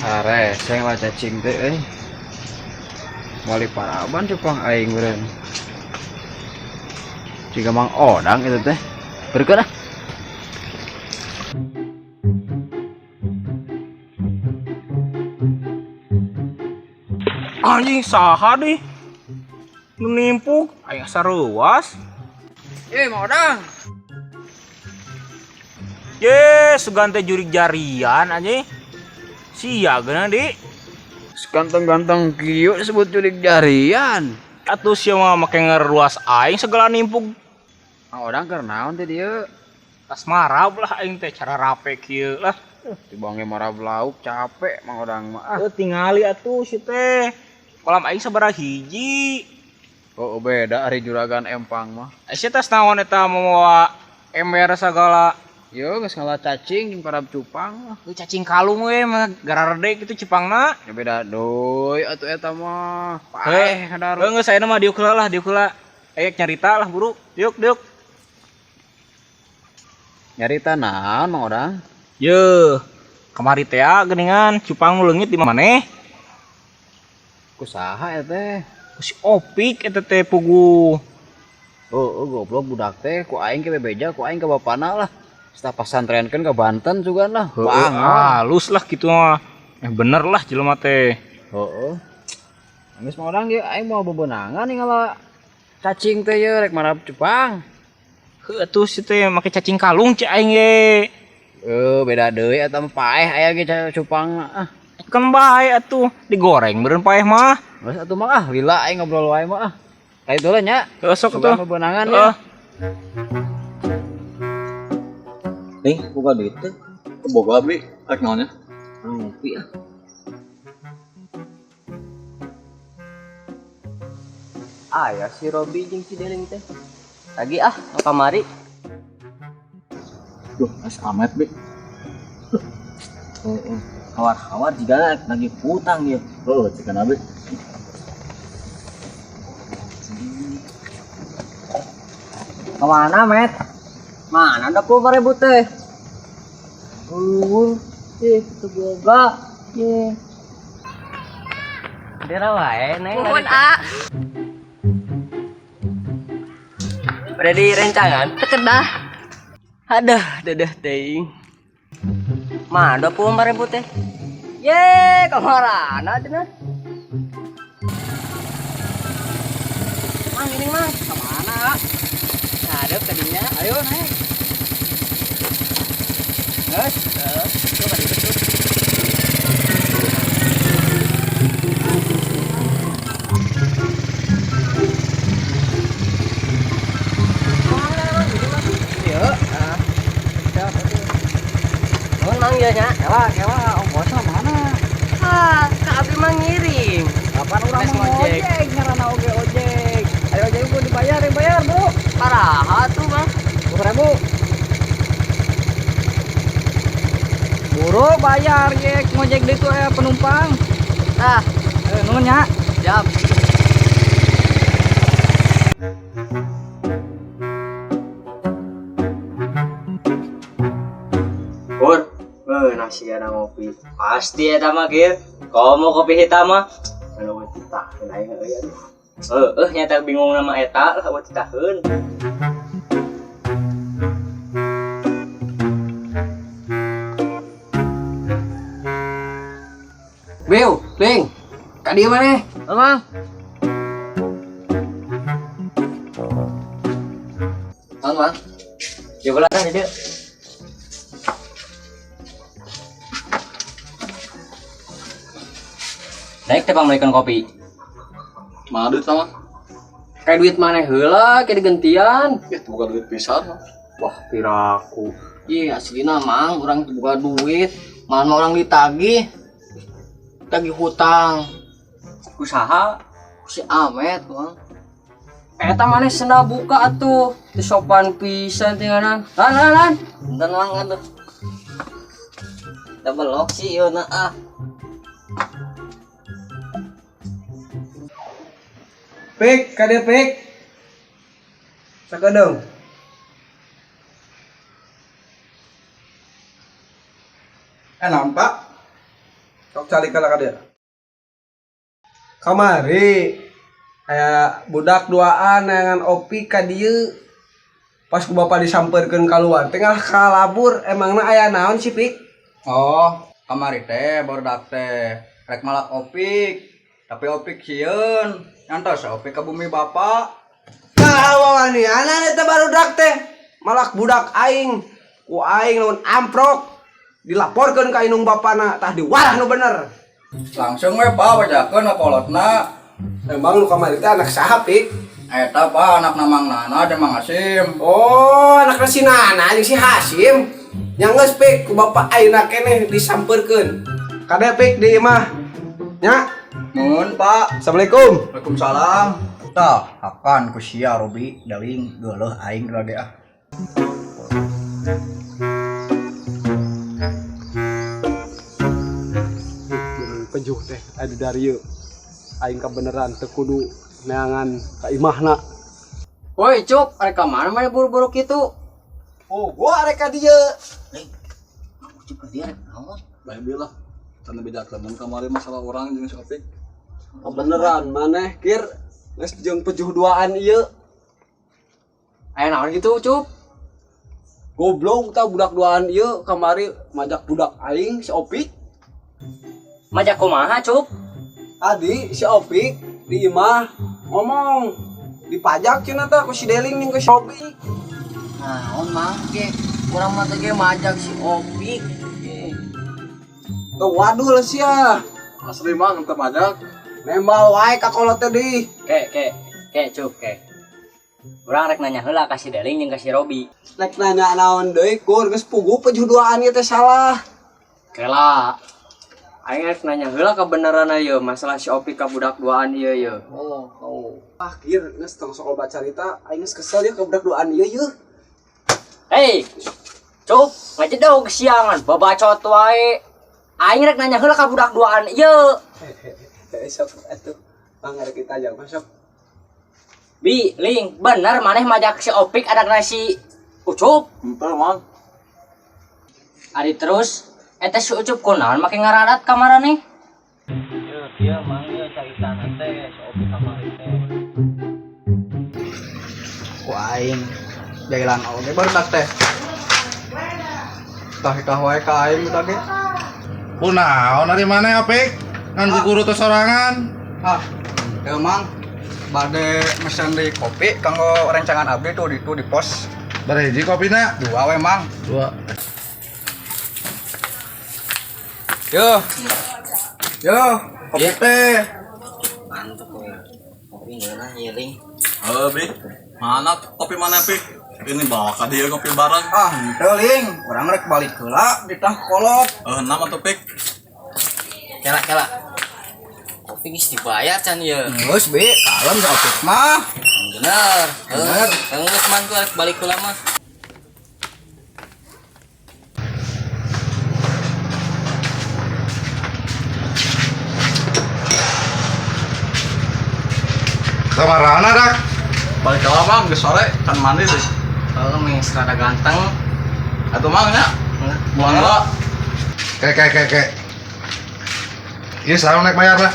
Hareseng lah cacing teh euy. Moal paraban cupang aing meureun. Jiga Mang Odang itu teh. Berkeun ah. Anjing, saha deh nu nimpuk aing asa reuas. Eh, Mang Odang. Ye, sugan teh jurig jarian anjing. Sia geuna di. Ganteng-ganteng kieu disebut jurig jarian. Atuh sia mah make ngeruas aing segala nimpuk. Mang Odang keur naon teh dieu? Tas marab lah aing teh cara rape kieu lah. Dibange marab lauk capek Mang Odang mah. Ah. Eh, tingali atuh si teh. Kolam aing sabaraha hiji. Oh, beda ari juragan empang mah. Sia tas naon eta mawa ember segala? Yo geus ngala cacing jeung parab cupang lah. Euy, cacing kalung we mah gararede kitu cupangna. Ya beda deui atuh eta mah. Paeh kadar. Heuh, geus ayeuna mah diuk heula lah, diuk heula. Aya nyarita lah buru. Diuk, diuk. Nyarita naon Mang Odang? Yeuh, kamari teh geuningan cupang nu leungit di maneh. Ku saha eta teh? Ku si Opik eta teh puguh. Oh, oh goblok budak teh ku aing ke bebeja, ku aing ka bapana lah. Setelah pasantrenkeun ka Banten juga lah. Heueuh, Bang. halus lah gitu mah. Eh, bener lah jelema teh. Heeh. Geus Mang Odang ge aing mau bebenangan nih ngala cacing teh ye rek marab cupang. Heuh atuh si teh make cacing kalung cek aing ge. Eh, beda deui eta mah paeh aya ge cupang ah. Kan bae atuh digoreng meureun paeh mah. Geus atuh mah ah, lila aing ngobrol wae mah ah. Ka itu lah nya. Heuh sok Sugan atuh. bebenangan Heeh. ya. Nih, buka duit teh. Boga bi, rek naonnya? Ngopi ah. Aya si Robi jeung si Deling teh. Lagi ah, mau kamari. Duh, es amet bi. Heeh. Hawar-hawar jiga lagi hutang ya. Oh, cikan abi. Kemana, Met? Mana ada 20.000 teh? Ih, itu boga. Ye. Dera wae, Neng. Nuhun, A. Udah di rencangan? Tekedah. Aduh, dadah teuing. Mana 24.000 teh? Ye, kamarana cenah? Mang, ini mang. Kemana? Ngadep tadinya. Ayo naik. Geus, tuh tadi tuh. Iya. Ah. Siap, atuh. Nuhun mang ieu nya. Kela, kela, ongkosna mana? Ah, ka abi mah ngiring. Kapan urang Tes mah ngojek. ngojek ngaranna oge ojek. Ayo ojek gua dibayar, dibayar, Bro. Paraha tuh, Mang. 20.000. Buru bayar ye ngojek deui tuh aya penumpang. Tah, Nuhun nya. siap. Pur, nasi gara ngopi. Pasti eta mah kieu. Komo kopi hitam mah. Anu titaheun aing euy aduh. Heueuh nyata bingung nama eta lah eueuh titaheun. Biu, Ling, ka dieu maneh? Emang? Naon, Mang? Coba lah di dieu. Naik teh pangmeulikeun kopi. Mana duit sama? Kayak duit maneh heula, kayak digantian. Ya, boga duit pisan. Mang. Wah, piraku. Ih, aslina Mang, urang teu boga duit. Mana orang ditagih. Tagih hutang. Usaha Si Amet, Mang. Eta maneh sendal buka atuh. Teu sopan pisan tinggalan. Lan, lan, lan. Enten Mang atuh. Da belok sih ieu na ah. Pik, kade pik. Sakedeung. Nampak? Sok calik ka dia. Kamari aya budak duaan neangan Opi ka dieu. Pas ku bapak disampeurkeun kaluar teh ngalah kalabur, emangna aya naon sih, Pik? Oh, kamari teh barudak teh rek malak Opik, tapi Opik sieun. Nyantos Opik ka bumi bapak. Tah wawanianan eta barudak teh. Malak budak aing. Ku aing lamun amprok dilaporkeun ka indung bapana, tah diwarah nu bener. Langsung we Pak bajakeun ka kolotna. Emang nu kamari teh anak saha, Pik? Eta Pak anakna Mang Nana jeung Mang Hasim. Oh, anakna si Nana jeung si Hasim. Nya geus, Pik, ku bapak ayeuna keneh disampeurkeun. Kade Pik di imah. Nya. Mun Pak. Assalamualaikum. Waalaikumsalam. Tah, akan ku sia Robi daling geuleuh aing lagi ah. Pejuh teh aya dari ieu. Aing kabeneran teu kudu neangan ka imahna. Woi, Cup, arek ka mana mana buru-buru kitu? Oh, gua arek ka dieu. Ucup ka dieu rek naon? Bae bi lah. Can bejakeun mun kamari masalah orang jeung si Opik. Kabeneran maneh kir geus jeung pejuh duaan ieu. Aya naon gitu, Cup? Goblok tah budak duaan ieu kamari majak budak aing si Opik. Majak kumaha, Cup? Tadi si Opik di imah ngomong dipajak cenah tah ku si Deling jeung ku si Opik. Naon mang ge? Urang mah teh ge majak si Opik. Tuh waduh lah sia. Asli mang teu majak. Nembal wae ka kolot teh di. Ke, ke, ke, Cup, ke. Urang rek nanya heula ka si Deling jeung ka si Robi. Rek nanya naon deui kur geus puguh pejuh duaan ieu teh salah. Kela. Aing rek nanya heula kebenaran ieu masalah si Opik ka budak duaan ieu ieu. Oh, oh. Ah, kieu geus tong sok loba carita, aing geus kesel ieu ka budak duaan ieu ieu. Hei. Cup, ngajedog siangan babacot wae. Aing rek nanya heula ka budak duaan ieu. Sok atuh. Mang arek ditanya mah sok. Bi, Ling, bener maneh majak si Opik adakna si Ucup. Henteu mang. Ari terus eta si Ucup kunaon make ngararat ka maraneh? Ieu kieu mang ieu caritana teh si Opik kamari teh. Ku aing jailan oge barudak teh. Tah tah wae ka aing budak ge. Kunaon ari maneh Opik? Ngan guguru teh sorangan. Ah, teu Mang. Bade mesen di kopi kanggo rencangan abdi tuh di tuh di pos. Barehiji kopina? Dua we Mang. Dua. Yo. Yo, kopi teh. Mantep we. Kopi ngeunah ieu Ling. Heuh bi. Mana kopi mana Pik? Ini bawa ka dieu kopi bareng. Ah, henteu Ling. Urang rek balik heula di tah kolot. Enam atuh Pik. Kela kela. Kopi geus dibayar can ieu. Geus bi, kalem si Opik mah. Bener. Bener. Heuh, geus man tuh arek balik heula mah. Kamarana dak? Balik heula mang geus sore can mandi sih. Heuh, meh rada ganteng. Atuh mang nya. Buang heula. Ke ke ke ke. Ieu saha naik bayar lah?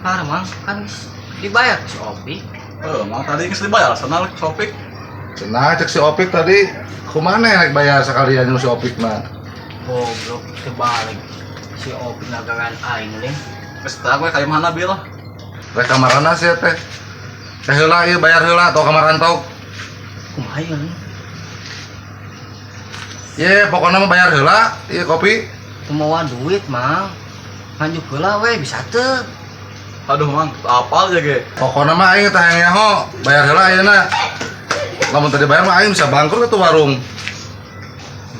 Ah, mang kan geus dibayar si Opik. Heuh, mang tadi geus dibayar sana si Opik. Cenah cek si Opik tadi kumaha naik bayar sekalian jeung si Opik mah. Goblok kebalik. Si Opik ngagagan aing Ling. Geus tah we ka imahna bi lah. Rek kamarana sia teh? Teh heula ieu bayar heula atau kamaran tok. Kumaha ieu Ling? Ye, pokoknya mah bayar heula ieu kopi. Teu mawa duit, Mang. Nganjuk heula we bisa teu. Aduh mang, apal aja ge. Pokoknya mah aing teh hayang nyaho, bayar heula ayeuna. Lamun teu dibayar mah aing bisa bangkrut atuh warung.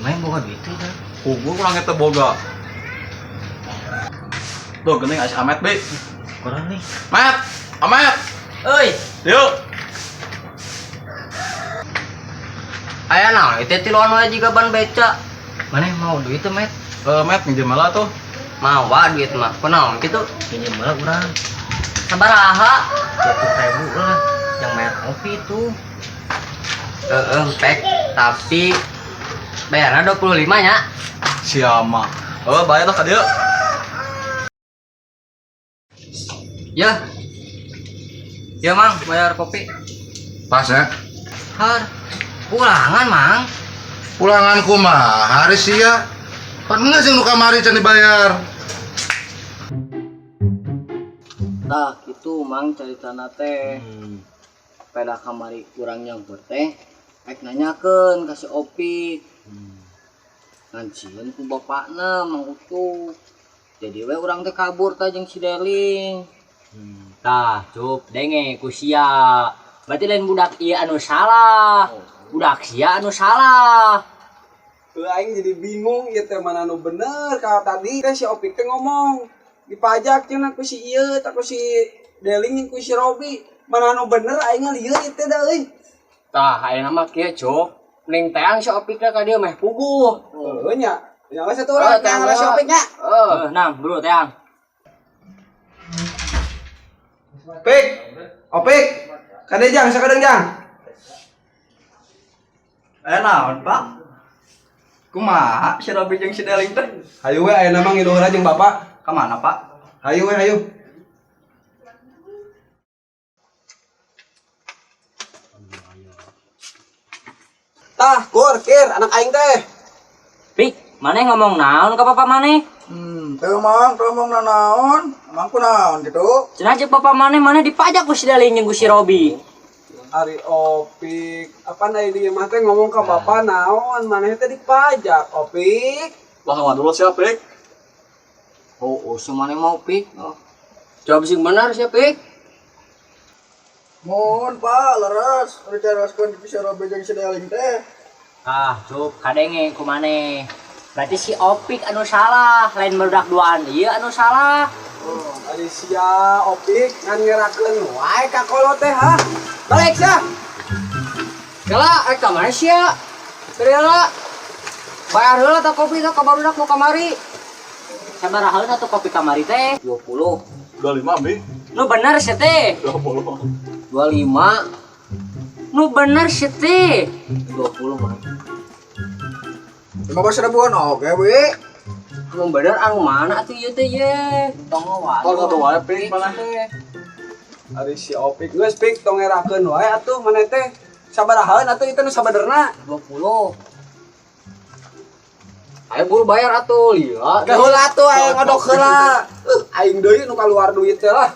Main boga duit teh dah. Kugu kurang eta boga. Tuh geuning aya si Amet bi. Kurang nih. Met, Amet. Euy, Yuk. aya naon ieu teh tiluan wae jiga ban beca. Mana mau duit tuh, Met? Eh, Met minjem malah tuh. Mawa duit mah. Kunaon kitu? Pinjem heula urang. Sabaraha? 20.000 lah. Yang bayar kopi itu. Heeh, pek. Tapi bayarnya 25 nya. Siapa? Oh, bayar lah ka dieu. Ya. Ya, Mang, bayar kopi. Pas ya. Har. Pulangan, Mang. Pulangan kumaha hari sia. Pan geus jeung nu kamari can dibayar. Tah, gitu Mang caritana teh. Peda kamari kurang nyamper teh. Rek nanyakeun ka si Opik. Ngan sieun ku bapakna Mang Ucup. Jadi we urang teh kabur tah jeung si Deling. Tah, cup, denge ku sia. Berarti lain budak ieu anu salah. Budak sia anu salah. Heuh, aing jadi bingung ieu teh mana nu bener kalau tadi teh si Opik teh ngomong dipajak cenah ku si ieu tah ku si Deling jeung ku si Robi. Mana nu bener aing lieur ieu teh da euy. Tah, ayeuna mah kieu, Cuk. Ning teang si Opik teh ka dieu meh puguh. Heuh nya. Nya we satu urang teang si Opik nya. Heeh, nang, bro teang. Pik. Opik. Kade jang sakedeung jang. Eh naon, Pak? Kumaha si Robi jeung si Deling teh? Hayu we ayeuna mah ngilu heula jeung bapak. Ka mana, Pak? Hayu we hayu. Tah, kur, kir, anak aing teh. Pik, maneh ngomong naon ka papa maneh? Teu Mang, teu ngomong naon? Emang kunaon gitu? Cenah jeung papa maneh maneh dipajak ku si Deling jeung ku si Robi. Ari Opik, apa na di mah teh ngomong ke bapak naon, maneh teh dipajak, Opik. Lah dulu siapa, Pik? Oh, oh, mana mau Pik? Oh. Jawab sing benar sih, Pik. Mohon Pak, leres dicaroskeun si Robi jeung si Deling teh. Ah, cup, kadenge ku maneh. Berarti si Opik anu salah, lain barudak duaan ieu anu salah. Oh, ari sia Opik ngan ngerakeun wae ka kolot teh ha. Balik sia. Kela, rek ka mana sia? Beri heula. Bayar heula tah kopi tah ka barudak mau kamari. Sabaraha heula tuh kopi kamari teh? 20. 25, Bi. Nu bener sih teh. 20. 25. Nu bener sih teh. 20 mah. 15 ribuan oke, Bi. Anu bener anu mana atuh ieu teh ye? Tong wae. Tong satu wae, Pik, mana? Ari si Opik geus Pik tong ngerakeun wae atuh maneh teh. Sabarahaeun atuh itu nu sabenerna? 20. Ayo buru bayar atuh, lihat. Ge heula atuh aya ngodok heula. Aing deui nu kaluar duit teh lah.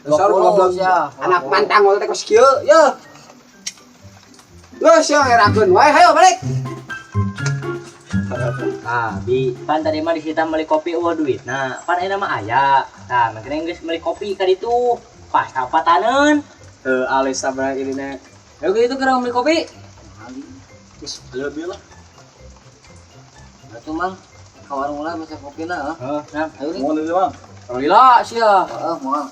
Dasar 20, goblok sia. anak pantang teh kos kieu, ye. Geus sia ngerakeun wae, hayo balik. Ah, Bi, pan tadi mah disita beli kopi eueuh duit. Nah, pan ayeuna mah aya. Tah, makanya geus beli kopi ka ditu. Pas tapataneun. Heuh, alis sabar ini nek. Ayo gitu keur beli kopi. Terus ayo Bi lah. Atuh Mang, ka warung lah masa kopina heuh. Nah, Ayo nih. Mau nih, Bang. Lila sia. Heeh, moal.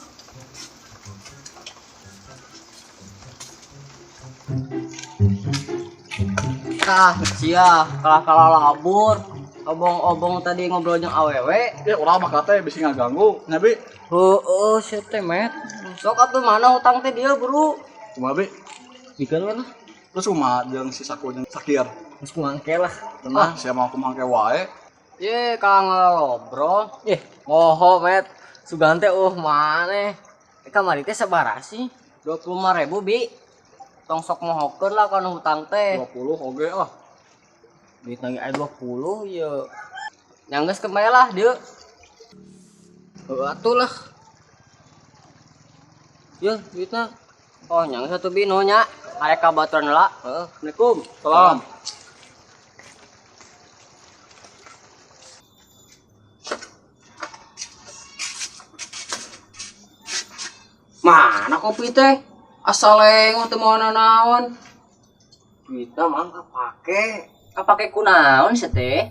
Tah, sia, kalah-kalah labur. Obong-obong tadi ngobrol jeung awewe. Ya urang mah kate bisi ngaganggu, nya Bi. Heeh, sia teh met. Sok atuh mana utang teh dia, Bro. Kumaha, Bi? Bikeun lah. Terus kumaha jeung si Saku jeung Sakir? Geus kumangke lah. Ah, sia mau kumangke wae. Ye, kalah ngobrol. Ih, ngoho met. Sugan teh maneh. Kamari teh sabaraha sih? 25.000, Bi. Tong sok mohokeun lah kana hutang teh. 20 oge ah. Duit lagi aya 20 ye. Yang geus kembali lah dieu. Heuh atuh lah. Ye, duitna. Oh, nyang satu bino nya. Aya ka baturan heula. Heeh. Assalamualaikum. Salam. Mana kopi teh? Asal lengok teu mau naon. Duitna mah kapake. Kapake kunaon sih teh?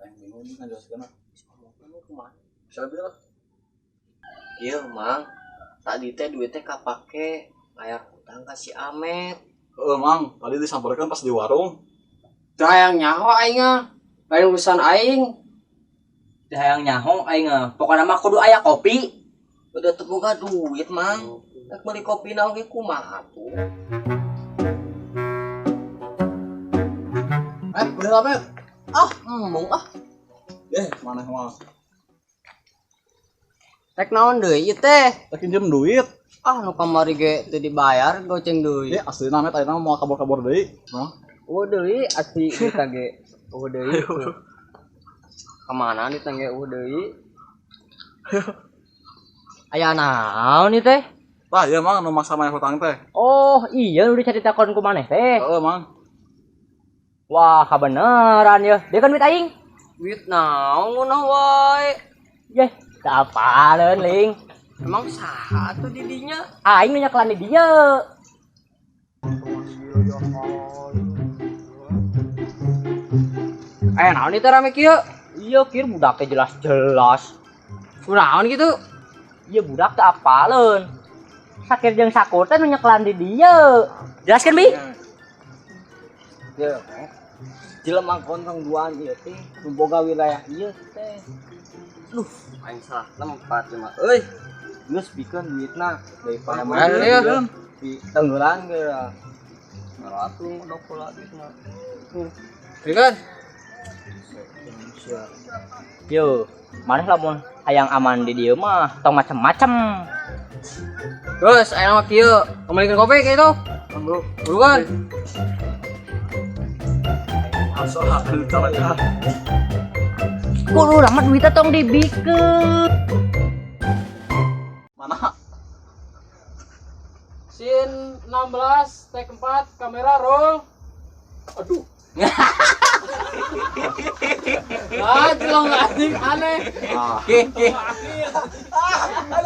Aing bingung ngajelaskeunna. Bisa Bi lah. Iya, Mang. Tadi teh duitnya kapake bayar hutang ka si Amet. Heeh, Mang. Tadi disamperkeun pas di warung. Teu hayang nyaho aing ah. Lain urusan aing. Teu hayang nyaho aing ah. Pokona mah kudu aya kopi. Udah teu boga duit, Mang. Rek meuli kopi na oge kumaha tuh. Eh, udah apa? Ah, embung ah. Eh, maneh mah. Rek naon deui ieu teh? Rek injem duit. Ah, nu kamari ge teu dibayar goceng deui. Eh, aslina met ayeuna mah moal kabor-kabor deui. Nah, Oh deui asli kita ge. Oh deui. Kemana nih tangge oh deui? Aya naon ieu teh? Tah, ieu mah nu maksa maneh hutang teh. Oh, iya nu dicaritakeun ku maneh teh. Heeh, Mang. Wah, kabeneran ya. Dia kan duit aing. Duit naon ngeunah wae. Yeh, teu apaleun, Ling. Emang saha tuh didinya? Aing nu nyekelan di dieu. Eh, naon ieu teh rame kieu? Iya, kir budaknya jelas-jelas. Kunaon gitu? Iya budak teu apaleun. Sakir jeung sakur teh nu nyekelan di dieu. Jelaskeun, Bi. Ya, jelema kontong duaan ieu teh nu boga wilayah ieu teh. Duh, aing salah tempat ieu mah. Euy, geus bikeun duitna daripada Mana mah di tenggelan ge lah. Ratu udah pola duitna. Bikeun. Yo, maneh lamun hayang aman di dieu mah tong macem-macem. Terus aing mah kieu, kembalikan kopi kayak itu. Buruan. Asal hakal cara ya. Kudu lama duitnya tong dibikeun. Mana? Scene 16, take 4, kamera roll. Aduh. Ah, jelong anjing aneh. Ah. Oke, oke. Ah, aduh.